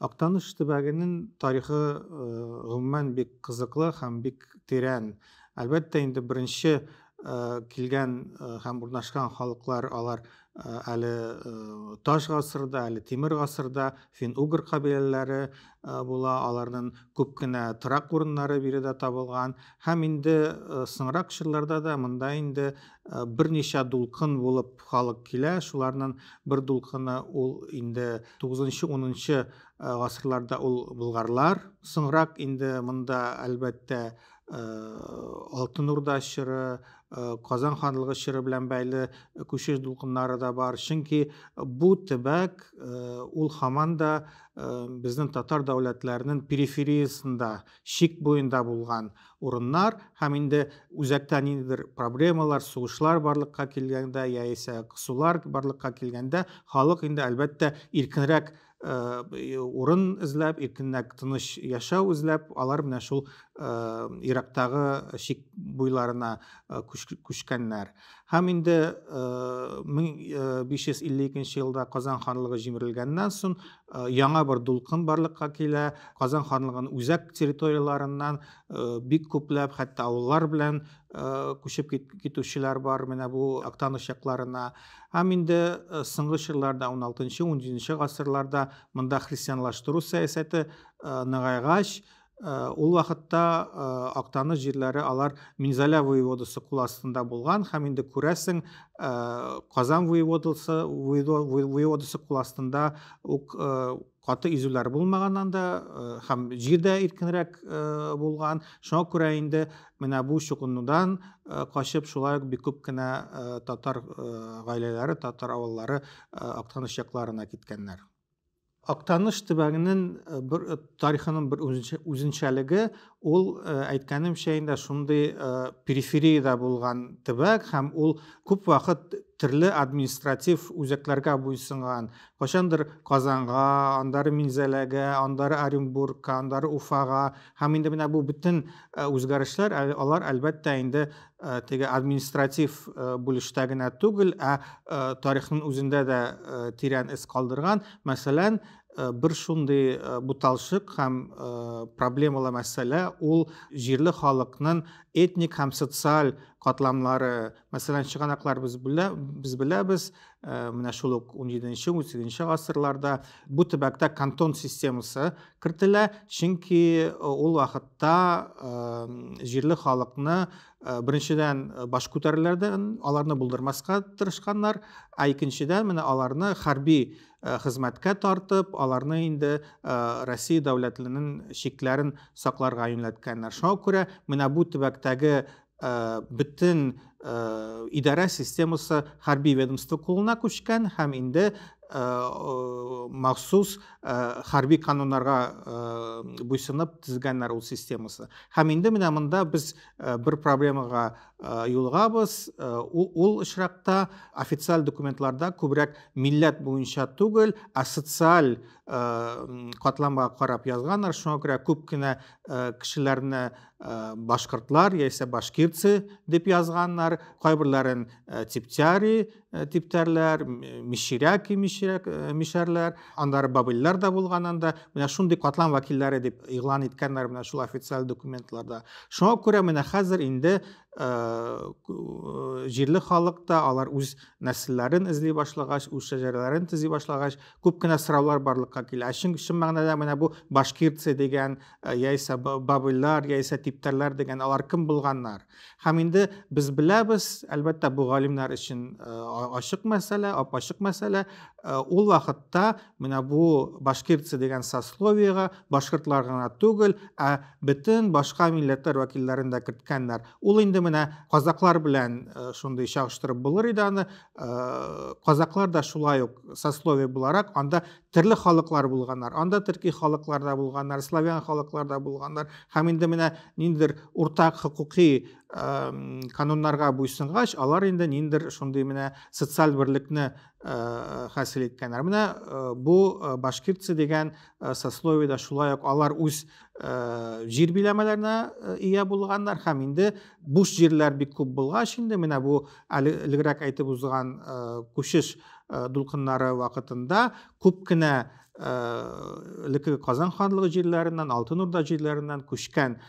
Актаныш төбәгенең тарихы гомумән бик кызыклы һәм бик тирән. Әлбәттә инде, беренче килгән һәм урнашкан халыклар алар әле таш гасырда, әле тимер гасырда фин-угр кабиләләре була, аларның күп кенә торак урыннары биредә табылган. Һәм инде соңрак чорларда да монда инде берничә дулкын булып халык килә. Шуларның бер дулкыны ул инде 9-10 гасырларда ул болгарлар. Соңрак инде монда, әлбәттә, Алтын Урда чоры, Казан ханлыгы чоры белән бәйле күчеш дулкыннары да бар. Чөнки бу төбәк ул һаман да безнең татар дәүләтләренең перифериясендә, чик буенда булган урыннар, һәм инде үзәктә ниндидер проблемалар, сугышлар барлыкка килгәндә яисә кысулар барлыкка килгәндә, халык инде, әлбәттә, иркенрәк урын эзләп, иркенрәк тыныч яшәү эзләп, алар менә шул ерактагы чик буйларына күчкәннәр. Һәм инде 1552 елда Казан ханлыгы җимерелгәннән соң яңа бер дулкын барлыкка килә. Казан ханлыгының үзәк территорияләреннән бик күпләп, хәтта авыллар белән күчеп китүчеләр бар менә бу Актаныш якларына. Һәм инде соңгы чорларда, 16-17 гасырларда монда христианлаштыру сәясәте ныгайгач, ул вакытта Актаныш җирләре алар Минзәлә воеводасы кул астында булган, һәм инде, күрәсең, Казан воеводасы кул астында ук каты изүләр булмаган анда, һәм җир дә иркенрәк булган. Шуңа күрә инде менә бу чукынудан качып, шулай ук бик күп кенә татар гаиләләре, татар авыллары Актаныш якларына киткәннәр. Актаныш төбәгенең бер тарихының бер үзенчәлеге ул, әйткәнемчә инде, шундый перифериядә булган төбәк, һәм ул күп вакыт төрле административ үзәкләргә буйсынган. Кайчандыр Казанга, аннары Минзәләгә, аннары Оренбургка, аннары Уфага. Һәм инде менә бу бөтен үзгәрешләр алар, әлбәттә инде, теге административ бүлештә генә түгел, ә тарихның үзендә дә тирән эз калдырган. Мәсәлән, бер шундый буталчык һәм проблемалы мәсьәлә ул җирле халыкның этник һәм социаль катламнары. Мәсәлән, чыганаклар без белә, без беләбез, менә шул ук 17-нче, 18 гасырларда бу төбәктә кантон системасы кертелә, чөнки ул вакытта җирле халыкны, беренчедән, баш күтәрүләрдән аларны булдырмаска тырышканнар, ә икенчедән, менә аларны хәрби хезмәткә тартып, аларны инде Россия дәүләтенең чикләрен сакларга юнәлткәннәр. Шуңа күрә менә бу төбәктәге бөтен идарә системасы хәрби ведомство кулына күчкән һәм инде махсус хәрби кануннарга буйсынып төзгәннәр ул системасы. Һәм инде менә монда без бер проблемага юлыгабыз. Ул очракта официаль документларда күбрәк милләт буенча түгел, ә социаль катламга карап язганнар. Шуңа күрә күп кенә кешеләрне башкортлар яисә башкирцы дип язганнар, кайберләрен типтяри, типтәрләр, мещеряки, мещеряк, мишәрләр, аннары бабыльләр дә булган анда. Менә шундый катлам вәкилләре дип игълан иткәннәр менә шул официаль документларда. Шуңа күрә менә хәзер инде җирле халык та алар үз нәселләрен эзли башлагач, үз шәҗәрәләрен төзи башлагач, күп кенә сораулар барлыкка килә. Ә чын, чын мәгънәдә менә бу башкирцы дигән, яисә бабыльләр, яисә типтәрләр дигән алар кем булганнар? Һәм инде без беләбез, әлбәттә, бу галимнәр өчен ачык мәсьәлә, ап-ачык мәсьәлә. Ул вакытта менә бу башкирцы дигән сословиега башкортлар гына түгел, ә бөтен башка милләтләр вәкилләрен дә керткәннәр. Ул инде менә казаклар белән шундый чагыштырып булыр иде аны. Казаклар да шулай ук сословие буларак анда төрле халыклар булганнар. Анда төрки халыклар да булганнар, славян халыклар да булганнар. Һәм инде менә ниндидер уртак хокукый кануннарга буйсынгач, алар инде ниндидер шундый менә социаль берлекне хасил иткәннәр. Менә бу башкирцы дигән сословиедә шулай ук алар үз җир биләмәләренә ия булганнар, һәм инде буш җирләр бик күп булгач, инде менә бу әле элегрәк әйтеп узган күчеш дулкыннары вакытында күп кенә элеккеге Казан ханлыгы җирләреннән, Алтын Урда җирләреннән күчкән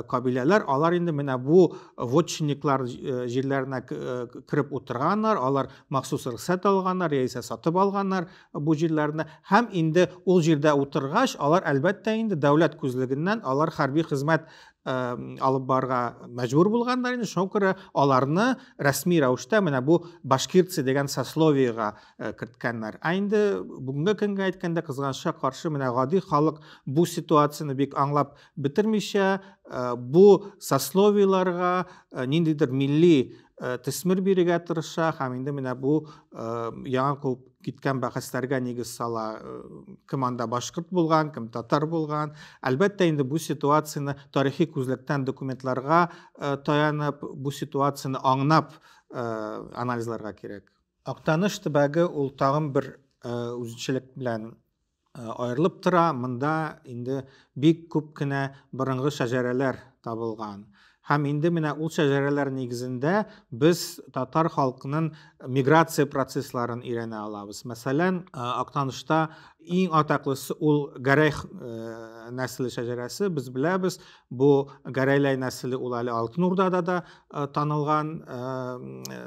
кабиләләр, алар инде менә бу вотчинниклар җирләренә кереп утырганнар, алар махсус рөхсәт алганнар яисә сатып алганнар бу җирләрне һәм инде ул җирдә утыргач, алар әлбәттә инде дәүләт күзлегеннән алар хәрби хезмәт алып барырга мәҗбүр булганнар инде, шуңа күрә аларны рәсми рәвештә менә бу башкирцы дигән сословиега керткәннәр. Ә инде бүгенге көнгә әйткәндә, кызганычка каршы, менә гади халык бу ситуацияне бик аңлап бетермичә, бу сословиеларга ниндидер милли төсмер бирергә тырыша һәм инде менә бу яңа куып киткән бәхәсләргә нигез сала. Кем анда башкорт булган, кем татар булган. Әлбәттә инде бу ситуацияне тарихи күзлектән документларга таянып, бу ситуацияне аңнап анализларга кирәк. Актаныш төбәге ул тагын бер үзенчәлек белән аерылып тора. Монда инде бик күп кенә борынгы шәҗәрәләр табылган. Һәм инде менә ул шәҗәрәләр нигезендә без татар халкының миграция процессларын өйрәнә алабыз. Мәсәлән, Актанышта иң атаклысы ул Гәрәй нәселе шәҗәрәсе. Без беләбез, бу Гәрәйләй нәселе ул әле Алтын Урдада да танылган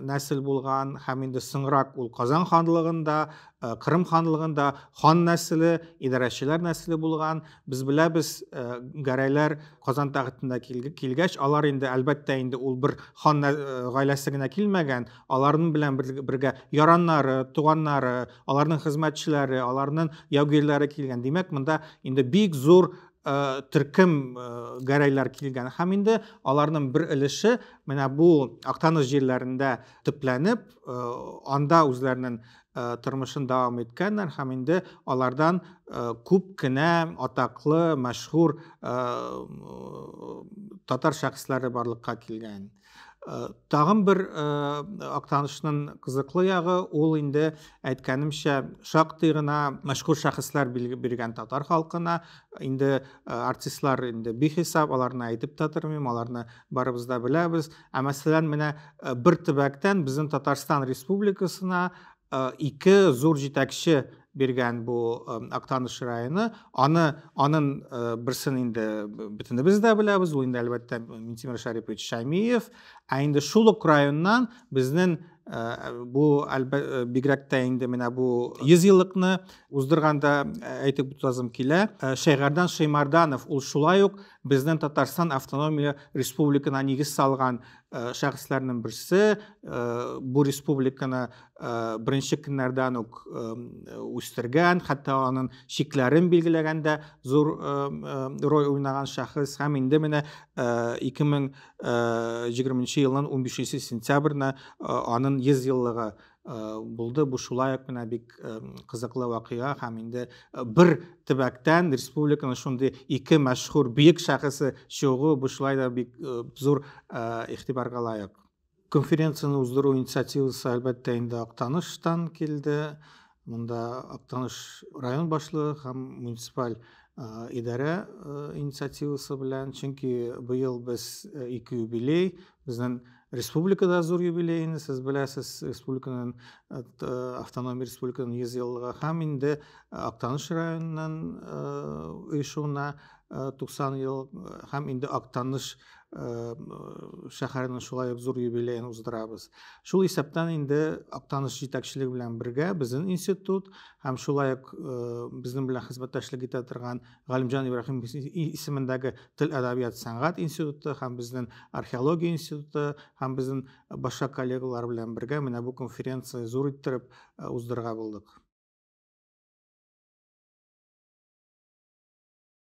нәсел булган һәм инде соңрак ул Казан ханлыгында, Кырым ханлыгында хан нәселе, идарәчеләр нәселе булган. Без беләбез, Гәрәйләр Казан тәхетенә килгәч, алар инде әлбәттә инде ул бер хан гаиләсе генә килмәгән, аларның белән бергә яраннары, туганнары, аларның хезмәтчеләре, аларның яугирләре килгән. Димәк, монда инде бик зур төркем гәрәйләр килгән һәм инде аларның бер өлеше менә бу Актаныш җирләрендә төпләнеп, анда үзләренең тормышын дәвам иткәннәр һәм инде алардан күп кенә атаклы, мәшһүр татар шәхесләре барлыкка килгән. Тагын бер Актанышның кызыклы ягы ул инде әйткәнемчә шактый гына мәшһүр шәхесләр биргән татар халкына. Инде артистлар инде бихисап, аларны әйтеп тә тормыйм, аларны барыбыз да беләбез. Ә мәсәлән, менә бер төбәктән безнең Татарстан Республикасына ике зур җитәкче биргән бу Актаныш районы. Аны анын берсен инде бөтенебез дә беләбез, ул инде әлбәттә Минтимер Шәрипович Шәймиев. Ә инде шул ук районнан безнең бу бигрәк тә инде менә бу 100 еллыкны уздырганда әйтеп үтәсем килә. Шәйгардан Шәймарданов ул шулай ук безнең Татарстан автономия республикасына нигез салган шәхесләрнең берсе. Бу республиканы беренче көннәрдән үк үстергән, хәтта аның чикләрен билгеләгәндә зур роль уйнаган шәхес. Һәм инде менә 2020 елның 15 сентябренә аның 100 еллыгы булды. Бу шулай ук менә бик кызыклы вакыйга һәм инде бер төбәктән республиканың шундый ике мәшһүр бөек шәхесе чыгуы бу шулай да бик зур игътибарга лаек. Конференцияне уздыру инициативасы әлбәттә инде Актаныштан килде. Монда Актаныш район башлыгы һәм муниципаль идарә инициативасы белән, чөнки быел без ике юбилей, безнең республикада зур юбилейны, сез беләсез, республиканың автономия республиканың 100 еллыгы һәм инде Актаныш районының оешуына 90 ел һәм инде Актаныш шәһәренең шулай ук зур юбилеен уздырабыз. Шул исәптән инде Актаныш җитәкчелеге белән бергә безнең институт һәм шулай ук безнең белән хезмәттәшлек итә торган Галимҗан Ибраһимов исемендәге Тел, әдәбият, сәнгать институты һәм безнең археология институты һәм безнең башка коллегалар белән бергә менә бу конференция зур иттереп уздырырга булдык.